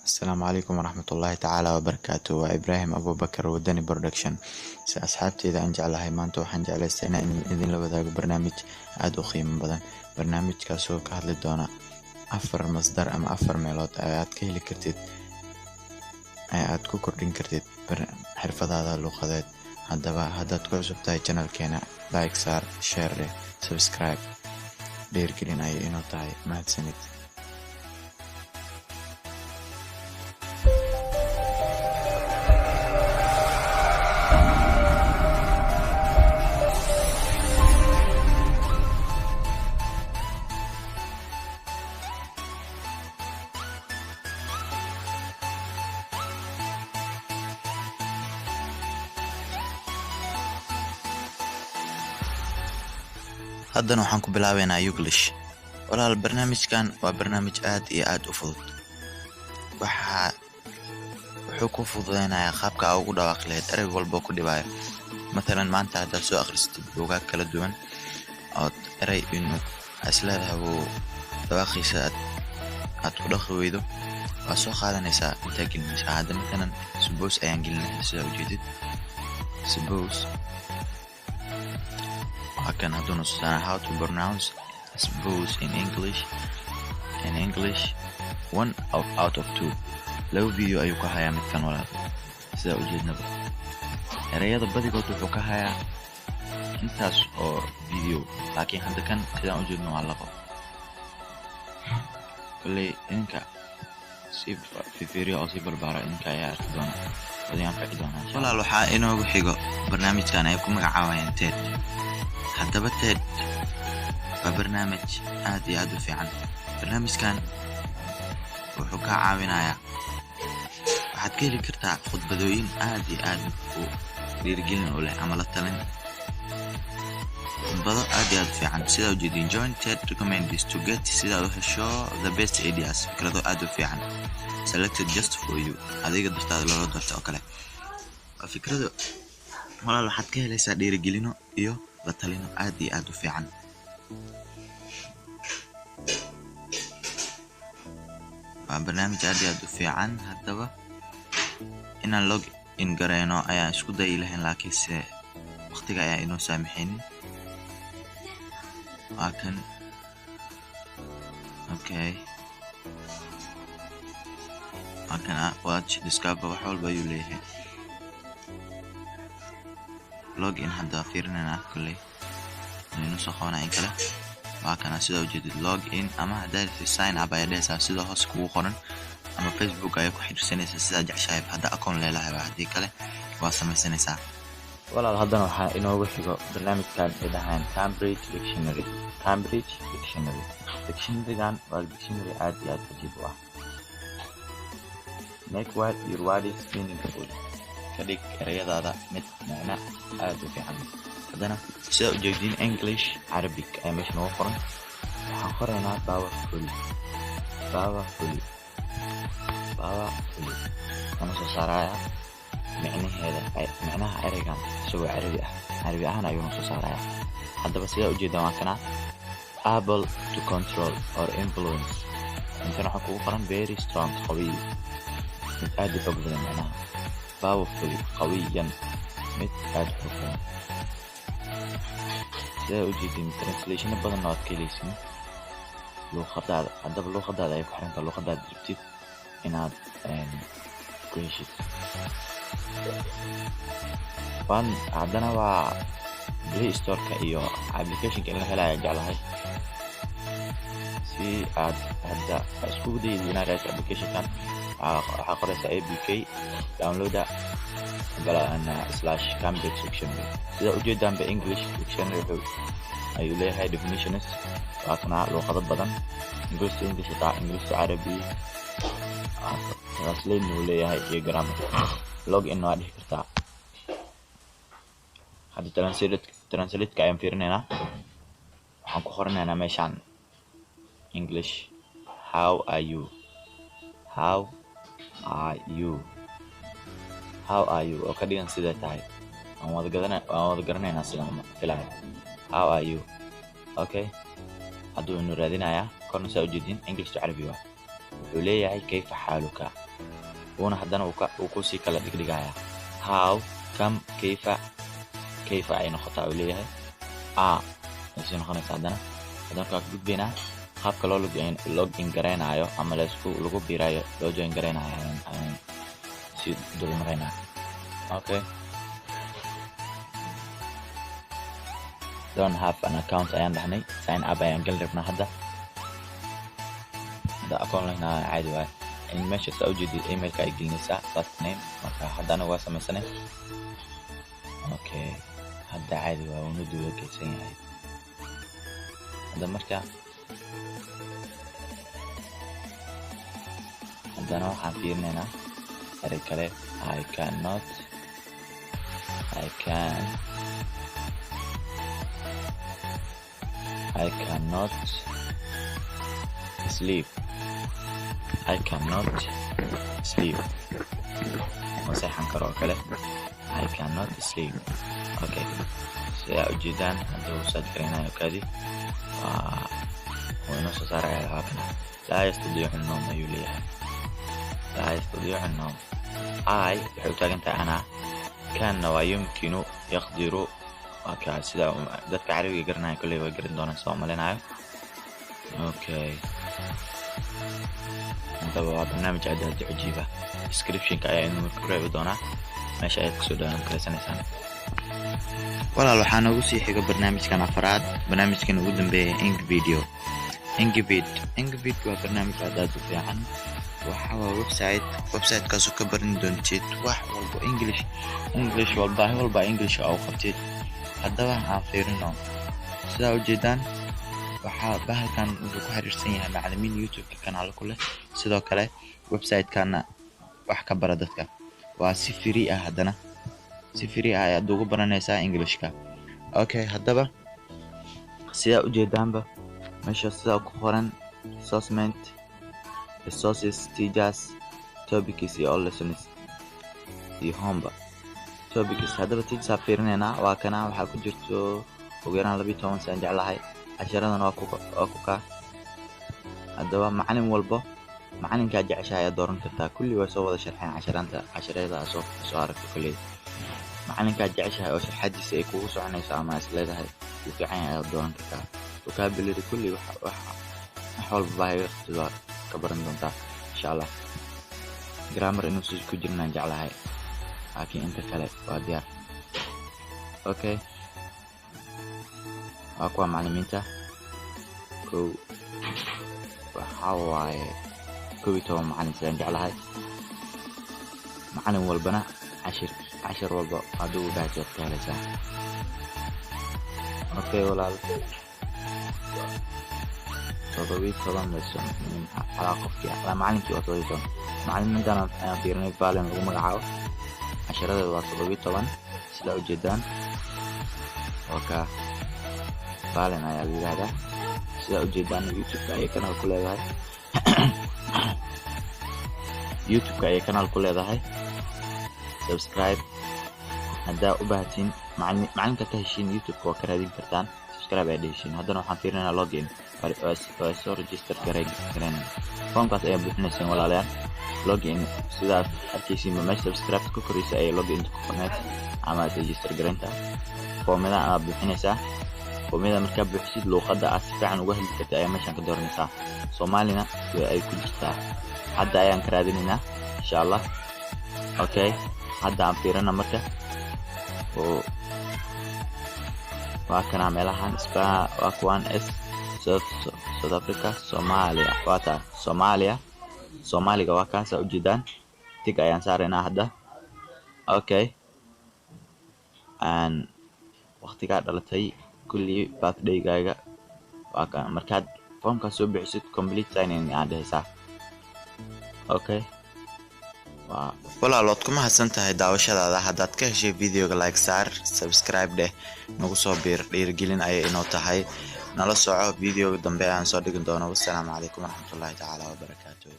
Asalaamu calaykum waraxmatullaahi tacaala wabarakaatu. Waa Ibraahim Abuubakar, Wadani Production. Si asxaabteyda aan jeclahay, maanta waxaan jeclaystay inaan idinla wadaago barnaamij aada u qiimo badan, barnaamijkaasoo ka hadli doona afar masdar ama afar meelood ee aad ka heli kartid ee aad ku kordhin kartid xirfadaada luuqadeed. Haddaba, haddaad ku cusub tahay channelkeena, like saar, share leh, subscribe, dhiirgelin ayay inoo tahay. Mahadsanid. Haddana waxaan ku bilaabeynaa YouGlish. Walaal, barnaamijkan waa barnaamij aad iyo aad u fudud. Waxaa wuxuu ku fududeynayaa qaabka aa ugu dhawaaqi lahayd erey walbo ku dhibaayo. Mathalan, maanta haddaad soo akhrisatid buugaag kala duwan ood erey inuu isleedahay uu dhawaaqiisa aad ku dhaqi weydo, waa soo qaadanaysaa, intaa gelinaysaa. Hadda mathalan "suppose" ayaan gelinaya, sidaa ujeedid. "Suppose" waa kan. Hadduu soo "How to pronounce suppose in English", one of out of two, laba video ayuu ka hayaa midkan. Walaal, sidaa ujeednaba, ereyada badigood wuxuu ka hayaa intaas oo video, laakiin hadda kan sidaan ujeedno waa labo. Kolley idinka sii fifiiriya oo sii barbaara, idinka ayaa arki doona, idin anfici doona. Walaal, waxaa inoogu xigo barnaamijkan ay ku magacaabayaan TED. Haddaba TED waa barnaamij aad iyo aad u fiican. Barnaamijkan wuxuu kaa caawinayaa, waxaad ka heli kartaa khudbadooyin aad iyo aad u dhiirigelin u leh ama la talin, khudbado aad iyo aad u fiican. Sidaa ujeedin, "Join TED recommends to get", sidaad u hesho "the best ideas", fikrado aad u fiican, "selected just for you", adiga dartaada loola doorta oo kale. Waa fikrado. Walaal, waxaad ka helaysaa dhiirigelino iyo la talino aad iyo aad u fiican. Waa barnaamij aad iyo aad u fiican. Haddaba inaan log in gareyno ayaan isku dayi lahayn, laakiinse waqtiga ayaa inoo saamixaynin. Waa kan. Okay, waa kan. Watch, discover, wax walba ayuu leeyahay. Log in hadda fiirinayna, kolley inuu soo qabanaya in kale. Waa kana, sidaa ujeedid, log in ama haddaad sign up ayaa dhehaysaa, sida hoos kugu qoran, ama Facebook ayaa ku xiriirsanaysaa, sidaa jeceshahay. Hadda account leelahay, haddii kale waa samaysanaysaa. Walaal, haddana waxaa inoogu xigo barnaamijkan ay dhahaan Cambridge Dictionary. Cambridge Dictionary, dictionarygan waa dictionary aad iyo aad cajiib u ah. "Make word your words meaningful", ka dhig ereyadaada mid micno aad u fiican. Haddana sidaa ujeedin, English Arabic ayaa meesha noogu qoran. Waxaan qoraynaa "powerful". Powerful, powerful kana soo saaraya micnaheeda, micnaha ereygan isagoo Carabi ah, Carabi ahaan ayuuna soo saaraya. Haddaba sidaa ujeedaan, waa kana: "Able to control or influence". Intana waxaa kugu qoran "very strong", qawiy, mid aad u xoog badan. Micnaha "powerful", qawiyan, mid aad u xoog badan. Sidaa ujeedin, translationo badanna waad ka helaysin luuqadaada. Haddaba luuqadaada ay ku xirantaha, luuqadaada rabtid inaad ku heshid. Waan haddana waa Play Storeka iyo applicationka in la helayo jeclahay, si aad hadda iskugu dayid inaad raadsid applicationkan. Waxaa qoraysaa APK downloader /Cambridge Dictionary. Sida ujeedaanba, English dictionary wuxuu ayuu leeyahay definitions. Waa kana, luuqado badan, English to English, xitaa English to Carabi translate uu leeyahay iyo grammar. Log in waa dhihi kartaa. Hadda translate-ka ayaan fiirinaynaa. Waxaan ku qoranaynaa meeshaan English "How are you?" "How are you?" "How are you?" oo ka dhigan sidee tahay. Waan wada garanaynaa sidaan filayo. "How are you?" Okay, hadduu inu raadinayaa korna, saa ujeedin, English to Carabi waa. Wuxuu leeyahay "كيف حالك", wuuna haddana uu kusii kala dhigdhigayaa how, كم, كيف. كيف ay noqotaa uu leeyahay, a ay sii noqonaysaa. Haddana markaa ka gudbaynaa qaabka loo login gareynayo ama laisku lagu biirayo, loo join gareynayo ayaan sii dulmaraynaa. Okay, "Don't have an account" ayaan dhahnay. Sign up ayaan gali rabnaa hadda. Hadda account lehna caadi waaye. In meesha saa ujeedid emailka ay gelinaysaa, first name. Marka hadda anaga waa samaysanay. Okay, hadda caadi waa, wuuna duuba geysan yahay hadda. Marka haddana waxaan fiirinaynaa erey kale. I cannot, I can, I cannot sleep. I cannot sleep, ma seexan karo oo kale. I cannot sleep. Okay, sidaa ujeedaan hadda uu search gareynayo kaadi waa wuu inoo soo saaraya. Waa kana, "لا يستطيع النوم" ayuu leeyahay. "لا يستطيع النوم". I waxay u taagan tahay أنا, can na waa يمكن, يقدر. Waa kaa sida dadka Carabiga garanaya kolley way garan doonaan, soo malinayo. Okay, haddaba waa barnaamij aad aad u cajiib ah. Descriptionka ayaa idin ku reebi doonaa, meesha ayaad kasoo download garaysanaysaan. Walaal, waxaa noogu sii xigo barnaamijkan afaraad, barnaamijkan ugu dambeeya, Engvideo. Engvid, Engvid waa barnaamij aad aad u fiican. Waxa waa website, websitekaasoo ka baran doontid wax walba English, English walba, walba English oo qabtid. Haddaba aan fiirino. Sidaa ujeedaan, waxaa bahalkan wuxuu ku xiriirsan yahay macalimiin YouTube-ka kanaalo ku leh. Sidoo kale website-kana wax ka bara dadka waa si free ah. Haddana si free ah ayaad ugu baranaysaa Englishka. Okay, haddaba sidaa ujeedaanba meesha sidaa ku qoran resourcement, resources, teachers, topics iyo all lessons iyo homeba topics. Haddaba teachers aa fiirinaynaa. Waa kana, waxaa ku jirto ugu yaraan 12 saan jeclahay. Casharadana waa ku kaa. Haddaba macalin walbo, macalinkaa jeceshahay ayaad dooran kartaa. Kulli way soo wada sharxeen casharanta, casharada soo soo aragta kolley. Macalinkaa jeceshahay oo sharxadiisa ay kugu soconayso ama is leedahay wuu fiican yahay ayaad dooran kartaa. Vocabulary, kulli wax wax wax walba baahi qabtid waa ka baran doontaa insha Allah. Grammar inuu si ku jirin aan jeclahay, laakiin inta kale waa diyaar. Okay, waa kuwa macalimiinta. Kow waxaa waaye 11 macalin sidaan jeclahay. Macalin walbana cashir, cashir walba hadduu u baahatid waad ka helaysaa. Okay walaal, 17 lesson calaa qofkii, calaa macalinkii waa 17. Macalimiintan ayaan fiirinay, Valen lagu magacaabo, casharadeeda waa 17 sidaa ujeedaan. Waa kaa, Valen ayaa la yidhaahdaa. Sidaa ujeedaan YouTube-ka ayay kanaal ku leedahay, YouTube-ka ayay kanaal ku leedahay. Subscribe haddaa u baahatiin, macalinka ka heshiin YouTube-ka waa ka raadin kartaan, subscribe ayaa dheheshiin. Haddana waxaan fiirinaynaa login, waa soo register gareynayna. Foomkaas ayaa buuxinayseen walaalayaal. Login sidaad arkaysiinba meesha subscribe ka koraysa ayay login ku qorneyd ama register gareynta. Foomyada aad buuxinaysaa. Foomyada markaa buuxisid, luuqadda aad si fiican uga heli karta ayaa meeshan ka dooranaysaa. Soomaalina way ay ku jirtaa. Hadda ayaan ka raadinaynaa insha Allah. Okay, hadda aan fiirina marka oo waa kana meelahan spa, waa kuwan s South Africa, Soomaaliya, waa taa Soomaaliya. Soomaaliga waa kaasa ujeedaan. Tick ayaan saaraynaa hadda. Okay, aan waqtigaa dhalatay kulli, birthday-gaaga waa kan. Markaad foomkaas soo bixisid, complete sign in aad dhehaysaa. Okay. Walaal, waad ku mahadsan tahay daawashadaada. Haddaad ka heshay videoga, like saar, subscribe dheh, nagu soo biir, dhiirigelin ayay inoo tahay. Nala soco videoga dambe aan soo dhigi doono. Wassalaamu calaykum waraxmatullaahi tacaala wabarakaatuh.